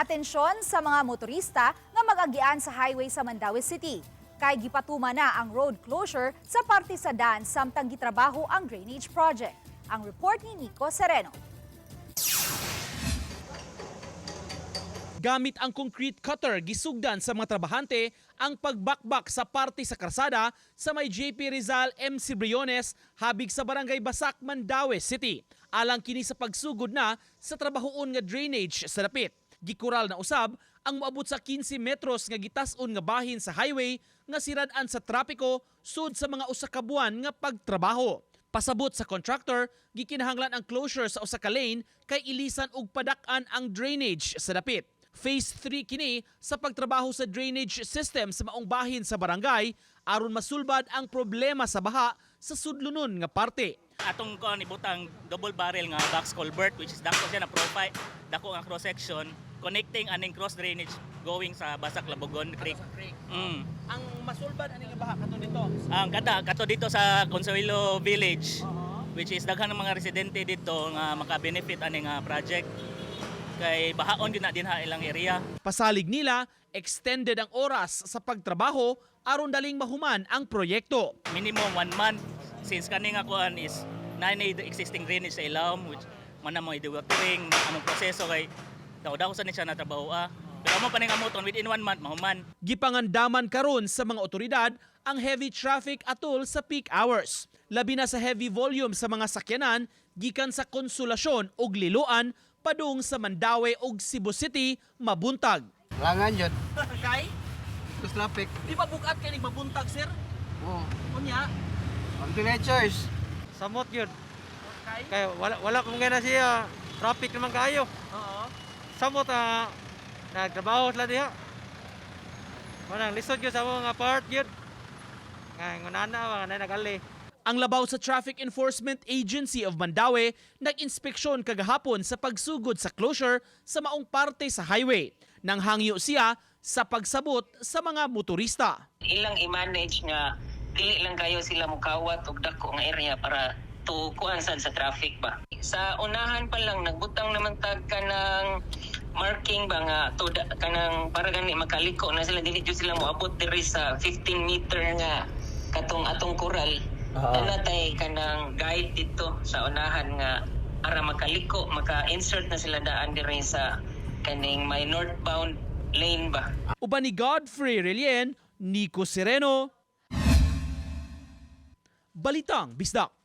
Atensyon sa mga motorista nga mag-agian sa highway sa Mandaue City. Kay gipatuma na ang road closure sa parte sa dan samtang gitrabaho ang drainage project. Ang report ni Nico Sereno. Gamit ang concrete cutter, gisugdan sa mga trabahante ang pagbakbak sa parte sa karsada sa may JP Rizal MC Briones habig sa Barangay Basak, Mandaue City. Alang kini sa pagsugod na sa trabahoon nga drainage sa dapit. Gikural na usab ang moabot sa 15 metros nga gitas-on nga bahin sa highway nga sirad-an sa trapiko sud sa mga usa ka buwan nga pagtrabaho. Pasabot sa contractor, gikinahanglan ang closure sa usa ka lane kay ilisan og padak-an ang drainage sa dapit. Phase 3 kini sa pagtrabaho sa drainage system sa maong bahin sa barangay aron masulbad ang problema sa baha sa sudlonon nga parte. Atong kuan, ibutang double barrel nga box culvert, which is dako siya na profile, dako nga cross section connecting aning cross drainage going sa Basak Labogon Creek. Ang masulbad ani nga baha kato dito? Ang kada kato dito sa Consuelo Village, which is daghan ng mga residente dito nga maka-benefit ani nga project kay bahaon gyud na dinha ilang area. Pasalig nila, extended ang oras sa pagtrabaho aron daling mahuman ang proyekto. Minimum one month since kani nga kuan is naa na existing drainage sa ilawom, which man na mo i-watering among proseso kay daw sa ni siya na trabaho ah. Pero amo pa ning amuton within one month mahuman. Gipangandaman karon sa mga otoridad ang heavy traffic atol sa peak hours. Labi na sa heavy volume sa mga sakyanan gikan sa Konsolasyon ug Liloan padung sa Mandaue ug Cebu City mabuntag. Langan yun. Kay, Tapos traffic. di ba bugat kay mabuntag, sir? Oo. Unya, Ang choice. Samot yun. Kay? Kaya wala wala kung na siya. Traffic naman kayo. Oo. Samot ah, nagtrabaho sila diha. Manang lisod yun sa mga part yun. Nga ngunana mga na nagali. Ang labaw sa Traffic Enforcement Agency of Mandaue nag-inspeksyon kagahapon sa pagsugod sa closure sa maong parte sa highway. Nang hangyo siya sa pagsabot sa mga motorista. Ilang i-manage nga dili lang kayo sila mukawat og dako nga area para to kuan sad sa traffic ba. Sa unahan pa lang nagbutang naman tag kanang marking ba nga to da, kanang para gani makaliko na sila, dili jud sila moabot diri sa 15 meter nga katong atong kural. Uh-huh. Tay kanang guide dito sa unahan nga para makaliko, maka-insert na sila daan diri sa kaning may northbound lane ba. Uban ni Godfrey Relien, Nico Sereno, Balitang Bisdak.